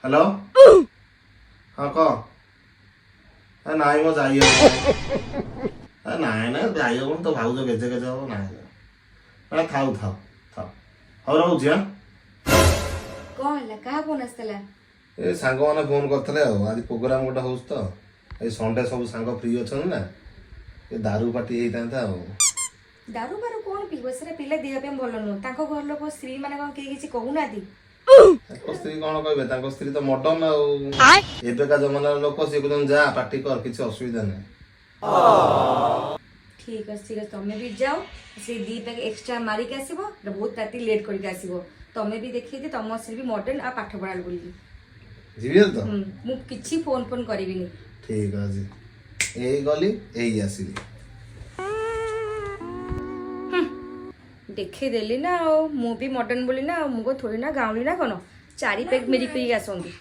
Hello, ହଁ କହ। ଏ ନାଇଁ ମ, ଯାଇ ହବନି। ଏ ନାଇଁ ନାଇଁ, ଯାଇ ହବନି ତ। ଭାଉଜ ଗେଜେ ଗେଜେ ହବ। ନାଇଁ ନାଇଁ, ଥାଉ ଥାଉ ଥାଉ। ହଉ, ରହୁଛି। ଆଁ। କଣ ହେଲା? କାହା ଫୋନ ଆସିଥିଲା? ଏ ସାଙ୍ଗମାନେ ଫୋନ କରିଥିଲେ ଆଉ। ଆଜି ପ୍ରୋଗ୍ରାମ ଗୋଟେ ହଉଛି ତ, ଏଇ ସଣ୍ଡେ ସବୁ ସାଙ୍ଗ ଫ୍ରି ଅଛନ୍ତି ନା, ଏ ଦାରୁ ପାର୍ଟି ହେଇଥାନ୍ତା ଆଉ। ଦାରୁ ବାରୁ କଣ ପିଇବ? ସେଟା ପିଲା ଦେହ ପାଇଁ ଭଲ ନୁହଁ। ତାଙ୍କ ଘର ଲୋକ ସ୍ତ୍ରୀ ମାନେ କଣ କେହି କିଛି କହୁନାହାନ୍ତି? ତାଙ୍କ ସ୍ତ୍ରୀ କଣ କହିବେ? ତାଙ୍କ ସ୍ତ୍ରୀ ତ ମଡର୍ନ ଆଉ ଏବେକା ଜମାନାର ଲୋକ। ସିଏ କହୁଛନ୍ତି, ଯା ପାର୍ଟି କର, କିଛି ଅସୁବିଧା ନାହିଁ। ଠିକ ଅଛି, ଠିକ ଅଛି। ତମେ ବି ଯାଅ, ସେଇ ଦି ପ୍ୟାକ୍ ଏକ୍ସଟ୍ରା ମାରିକି ଆସିବ। ଏଟା ବହୁତ ରାତି ଲେଟ୍ କରିକି ଆସିବ। ତମେ ବି ଦେଖେଇ ତମ ସ୍ତ୍ରୀ ବି ମଡର୍ନ ଆଉ ପାଠ ପଢା ବୋଲି। ଯିବି ତ? ହୁଁ, ମୁଁ କିଛି ଫୋନ ଫୋନ କରିବିନି। ଠିକ ଅଛି, ଏଇ ଗଲି, ଏଇ ଆସିଲି। ଦେଖେଇଦେଲି ନା ଆଉ, ମୁଁ ବି ମଡର୍ନ ବୋଲି ନା ଆଉ। ମୁଁ କଣ ଥୋଡ଼ି ନା ଗାଉଁଲି ନା କଣ? ଚାରି ପ୍ୟାକ୍ ମେରି ପିଇକି ଆସନ୍ତି।